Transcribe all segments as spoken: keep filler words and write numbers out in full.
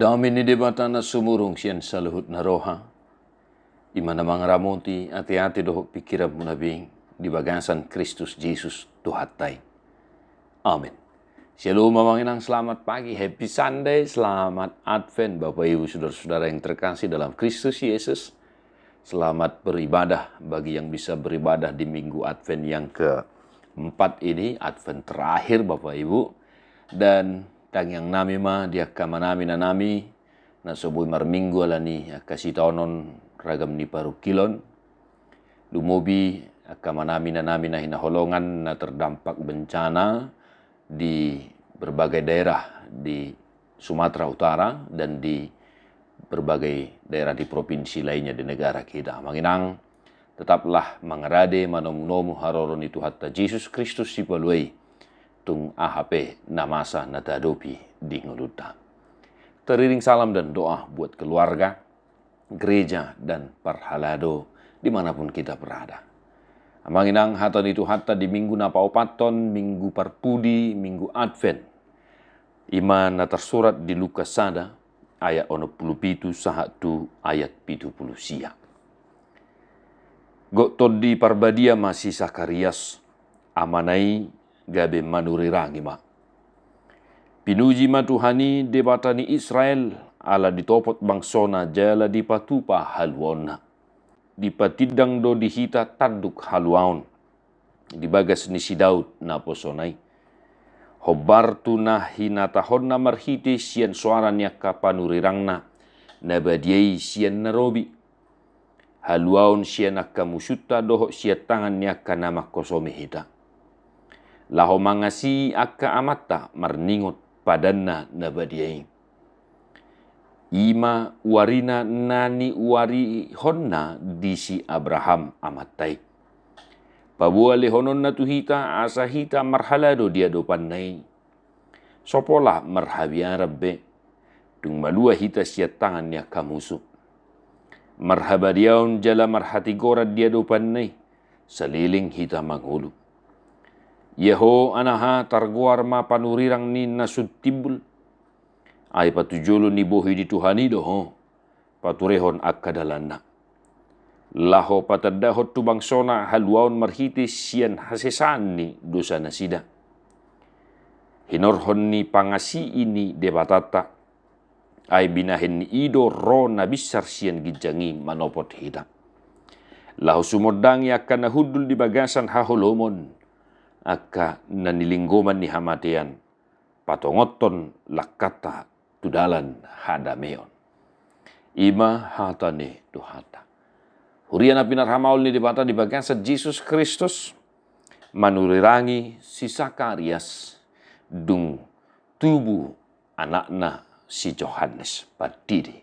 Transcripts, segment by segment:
Dame ni Debata na sumurung sian saluhut na roha, i ma na mangaramoti ateate dohot pingkiranmuna be di bagasan Kristus Jesus Tuhanta i. Amen. Syalom, amang inang, selamat pagi, happy Sunday, selamat Advent, Bapak Ibu, saudara-saudara yang terkasih dalam Kristus Yesus. Selamat beribadah bagi yang bisa beribadah di minggu Advent yang keempat ini, Advent terakhir, Bapak Ibu. Dan tangiang nami ma di angka amanami inanami na so boi marminggu ala ni angka sitaonon ragam ni parungkilon. Lumobi angka amanami inanami na hinaholongan na terdampak bencana di berbagai daerah di Sumatera Utara dan di berbagai daerah di provinsi lainnya di negara kita. Amang inang, tetaplah mangarade manomunomu haroro ni Tuhanta Jesus Kristus Sipalua i, tung aha pe na masa na tahadopi di ngolunta. Teriring salam dan doa buat keluarga, gereja, dan parhalado di mana pun kita berada. Amang inang, hata ni Tuhanta di minggu na paopathon, minggu parpudi, minggu Advent, i ma na tarsurat di Lukas sada ayat onom pulu pitu sahat tu ayat pitu pulu sia. Gok Tondi Parbadia ma si Sakarias, amana i gabe manurirangi ma. Pinuji ma Tuhan i, Debata ni Israel, ala ditopot bangsona jala dipatupa haluaonna. Dipatindang do di hita tanduk haluaon di bagas ni si Daud naposona i, hombar tu na hinatahonna marhite sian soara ni angka panurirangna na badia i sian na robi. Haluaon sian angka musunta dohot sian tangan ni angka na mangkosomi hita, laho mangasii angka amanta marningot padanna na badia i. I ma uarina na niuarihonna di si Abraham amanta i. Paboa lehononna tu hita asa hita marhalado di adopanna i. So pola marhabiaran be, dung malua hita sian tangan ni angka musu. Marhabadiaon jala marhatigoran di adopanna i, saleleng hita mangolu. Ia ho anaha, targoar ma panurirang ni na sun timbul. Ai patujolo ni bohi ni Tuhan i do ho, paturehon angka dalanna, laho patandahon tu bangsona haluaon marhite sian hasesaan ni dosanasida. Hinorhon ni pangasii ni Debatanta, ai binahen ni i do ro na binsar sian ginjang i manopot hita, laho sumondangi angka na hundul di bagasan haholomon, angka na nilinggoman ni hamatean, patongothon langkanta tu dalan hadameon. I ma hata ni Tuhanta. Huria na pinarhamaol ni Debata di bagasan Jesus Kristus, manurirangi si Sakarias dung tubu anakna si Johannes Pandidi.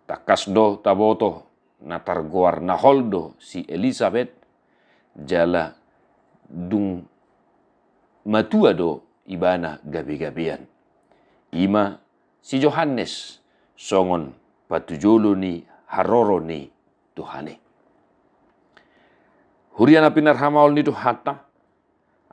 Tangkas do taboto na targoar na hol do si Elisabet, jala dung matua do ibana gabegabean. I ma si Johannes songon patujolo ni haroro ni Tuhan i. Huria na pinarhamaol ni Tuhanta,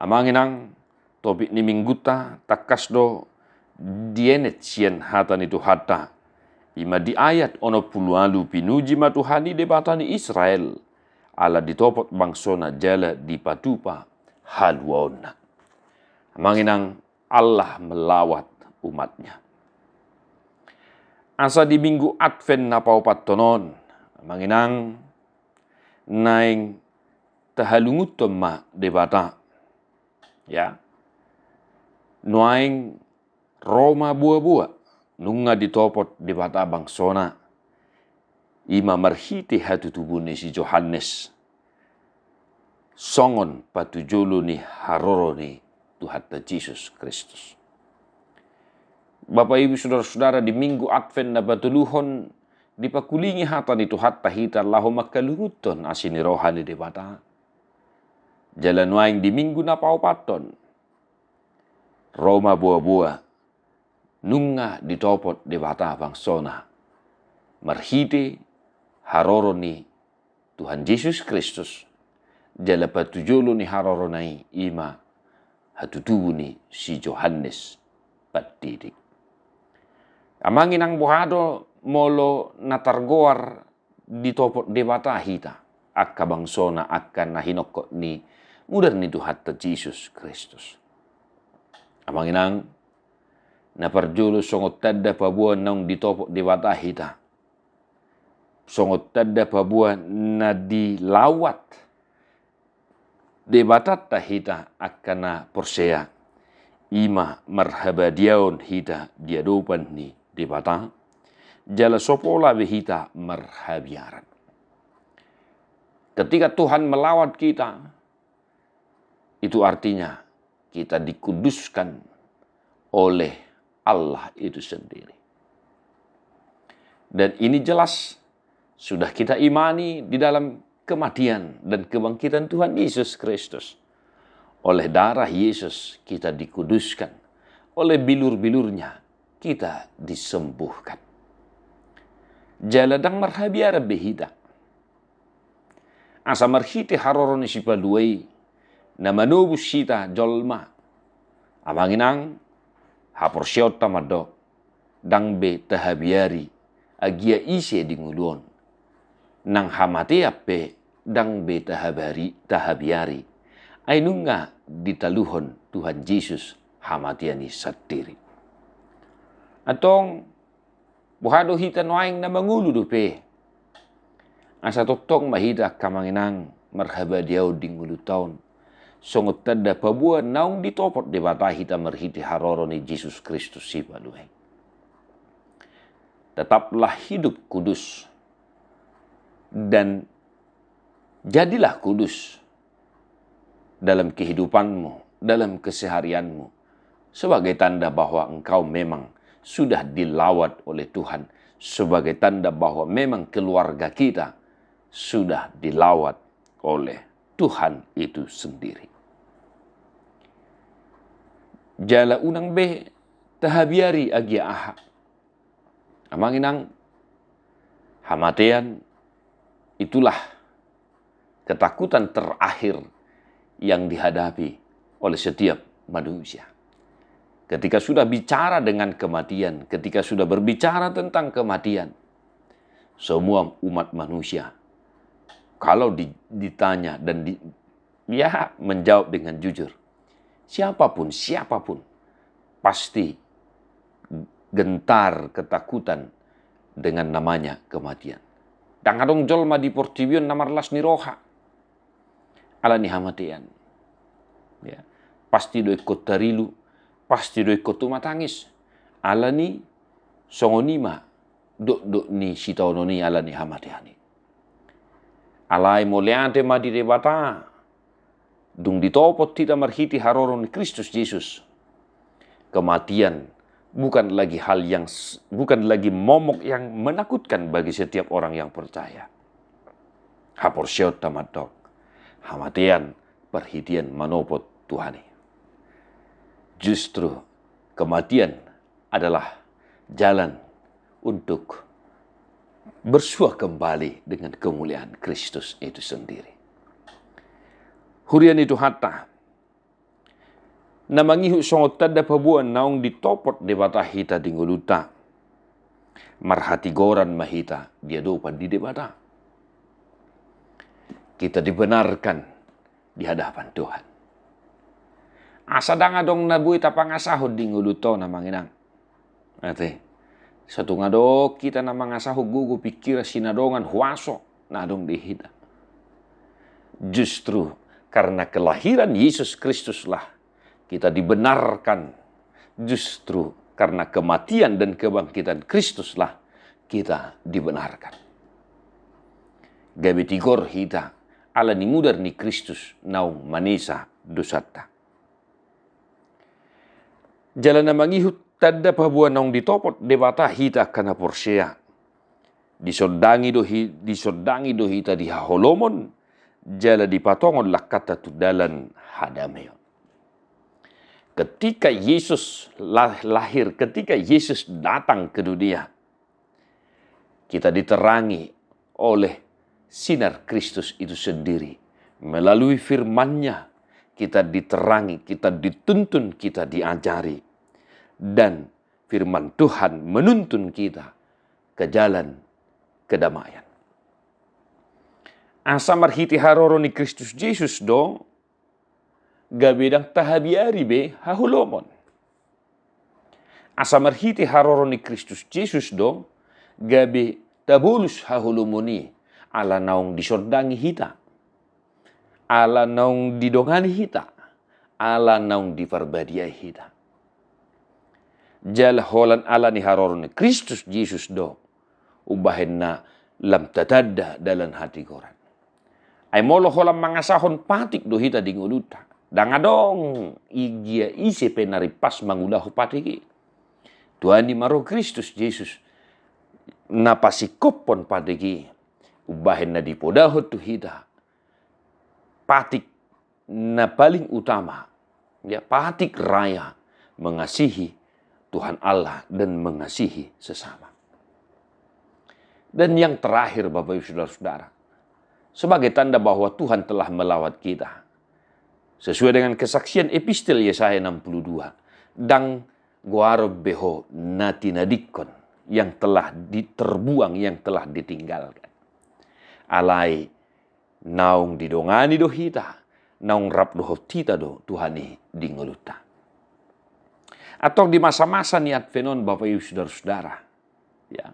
amang inang, topik ni minggunta tangkas do dienet sian hata ni Tuhanta. I ma di ayat onom pulu ualu, pinuji ma Tuhan i Debata ni Israel, ala ditopot bangsona jala dipatupa haluaonna. Amang inang, Allah melawat umat-Nya. Asa di minggu Advent na paopathon on, amang inang, naeng tahalungunhon ma Debata. Ya. Nuaeng ro ma boaboa, nunga ditopot Debata bangsona. I ma marhite hatutubu ni si Johannes songon patujolo ni haroro ni Tuhanta Jesus Kristus. Bapak Ibu saudara-saudara, di minggu Advent na patoluhon, dipakulingi hata ni Tuhanta hita laho mangkalungunhon asi ni roha ni Debata. Jala nuaeng di minggu na paopathon, ro ma boaboa, nunga ditopot Debata bangsona marhite haroro ni Tuhan Jesus Kristus, jala patujolo ni harorona i, i ma hatutubu ni si Johannes Pandidi. Amang inang, boha do molo na targoar ditopot Debata hita, angka bangsona, angka na hinongkot ni mudar ni Tuhanta Jesus Kristus? Amang inang, na parjolo songon tanda paboa naung ditopot Debata hita, songon tanda paboa na dilawat Debatanta hita angka na porsea, i ma marhabadiaon hita di adopan ni Debata, jala so pola be hita marhabiaran. Ketika Tuhan melawat kita, itu artinya kita dikuduskan oleh Allah itu sendiri. Dan ini jelas sudah kita imani di dalam kematian dan kebangkitan Tuhan Yesus Kristus. Oleh darah Yesus kita dikuduskan, oleh bilur-bilurnya kita disembuhkan. Jala ndang marhabiaran be hita. Asa marhite haroro ni Sipalua i na manobus hita jolma, amang inang, haporseaonta mandok, ndang be tahabiari agia ise di ngolu on. Nang hamatean pe ndang be tahabari, tahabiari, ai nunga ditaluhon Tuhan Jesus hamatean i sandiri. Antong, boha do hita nuaeng na mangolu dope? Asa tongtong ma hita angka amang inang marhabadiaon di ngolunta on, songon tanda paboa naung ditopot Debata hita marhite haroro ni Jesus Kristus Sipalua i. Tetaplah hidup kudus dan jadilah kudus dalam kehidupanmu, dalam keseharianmu, sebagai tanda bahwa engkau memang sudah dilawat oleh Tuhan, sebagai tanda bahwa memang keluarga kita sudah dilawat oleh Tuhan itu sendiri. Jala unang be tahabiari agia aha. Amang inang, hamatean itulah ketakutan terakhir yang dihadapi oleh setiap manusia. Ketika sudah bicara dengan kematian, ketika sudah berbicara tentang kematian, semua umat manusia, kalau di, ditanya dan di, ya, menjawab dengan jujur, siapapun, siapapun, pasti gentar ketakutan dengan namanya kematian. Ndang adong jolma di portibi on na marlas ni roha ala ni hamatean. Ya. Pasti do ingkon tarilu, pasti do ingkon tumatangis. Ala ni songon i ma dokdok ni sitaonon i ala ni hamatean i. Alai mauliate ma di Debata, dung ditopot hita marhite haroro ni Kristus Jesus, kematian bukan lagi hal yang s-, bukan lagi momok yang menakutkan bagi setiap orang yang percaya. Haporseaonta mandok, hamatean parhitean manopot Tuhan i. Justru kematian adalah jalan untuk bersua kembali dengan kemuliaan Kristus itu sendiri. Huria ni Tuhanta, na mangihut songon tanda paboa naung ditopot Debata hita di ngolunta, marhatigoran ma hita di adopan ni Debata. Kita dibenarkan di hadapan Tuhan. Asa ndang adong na boi tapangasahon di ngolunta on, amang inang. Ate, so tung adong hita na mangasahon gogo, pikiran, sinadongan, huaso na adong di hita. Justru karena kelahiran Yesus Kristuslah kita dibenarkan. Justru karena kematian dan kebangkitan Kristuslah kita dibenarkan. Gabe tigor hita ala ni mudar ni Kristus naung manesa dosanta. Jala na mangihut tanda paboa naung ditopot Debata hita angka na porsea, disondangi do hi-, disondangi do hita di haholomon, jala dipatongon langkanta tu dalan hadameon. Ketika Yesus lah-, lahir, ketika Yesus datang ke dunia, kita diterangi oleh sinar Kristus itu sendiri. Melalui firman-Nya, kita diterangi, kita dituntun, kita diajari. Dan firman Tuhan menuntun kita ke jalan kedamaian. Asa marhite haroro ni Kristus Jesus do, gabe ndang tahabiari be haholomon. Asa marhite haroro ni Kristus Jesus do, gabe tabolus haholomon i, ala naung disondangi hita, ala naung didongani hita, ala naung diparbadiai hita. Jala holan ala ni haroro ni Kristus Jesus do, umbahen na lam tatanda dalan hatigoran. Ai molo holan mangasahon patik do hita di ngolunta, ndang adong i, gia ise pe na rimpas mangulahon patik i. Tuani ma ro Kristus Jesus, na pasingkophon patik i, umbahen na dipodahon tu hita patik na paling utama, ya, patik raya mengasihi Tuhan Allah dan mengasihi sesama. Dan yang terakhir, Bapak Ibu Saudara-saudara, sebagai tanda bahwa Tuhan telah melawat kita, sesuai dengan kesaksian epistel Yesaya enam puluh dua, ndang goaron be ho na tinadingkon, yang telah di-, terbuang, yang telah ditinggalkan. Alai naung didongani do hita, naung rap dohot hita do Tuhan i di ngolunta. Antong di masa-masa ni Advent on, Bapak Ibu Saudara-saudara, ya,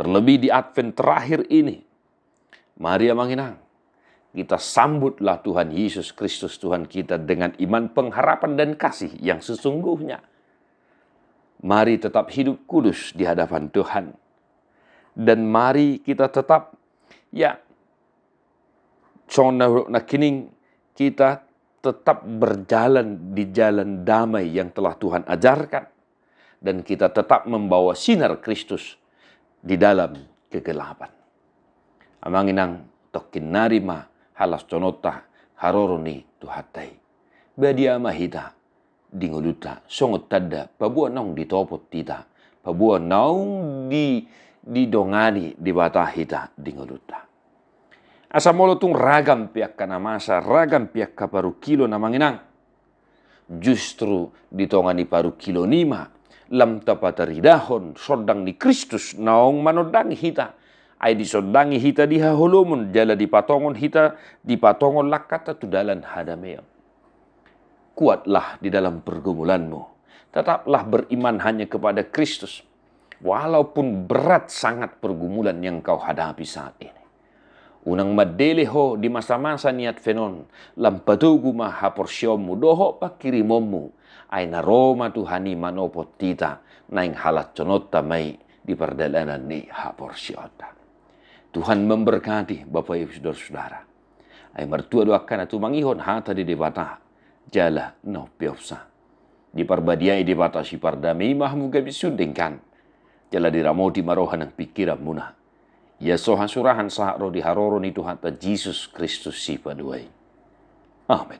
terlebih di Advent terakhir ini, mari amang inang, kita sambutlah Tuhan Yesus Kristus Tuhan kita dengan iman, pengharapan, dan kasih yang sesungguhnya. Mari tetap hidup kudus di hadapan Tuhan. Dan mari kita tetap, ya, songon na hudok nangkining, kita tetap berjalan di jalan damai yang telah Tuhan ajarkan, dan kita tetap membawa sinar Kristus di dalam kegelapan. Amang inang, tongkin nari ma halashononta haroro ni Tuhanta i. Badia ma hita di ngolunta, songon tanda paboa naung ditopot hita, paboa naung di, didongani Debata hita di ngolunta. Asa molo tung ragam pe angka na masa, ragam pe angka parungkilon, amang inang, justru di tonga ni parungkilon i ma lam tapataridahon sondang ni Kristus naung manondangi hita. Ai disondangi hita di haholomon, jala dipatongon hita, dipatongon langkanta tu dalan hadameon. Kuatlah di dalam pergumulanmu. Tetaplah beriman hanya kepada Kristus, walaupun berat sangat pergumulan yang kau hadapi saat ini. Unang mandele ho di masa-masa ni Advent on, lam patogu ma haporseaonmu dohot pangkirimonmu, ai na ro ma Tuhan i manopot hita, naeng halashononta ma i di pardalanan ni haporseaonta. Tuhan memberkati Bapak Ibu Saudara-saudara. Ai martua do angka na tumangihon hata ni Debata, jala na umpeopsa. Diparbadiai Debata sipardame i ma hamu gabe sun denggan, jala diramoti ma roha nang pingkiranmuna. Ia so hasurahan sahat ro di haroro ni Tuhanta Jesus Kristus Sipaduai. Amen.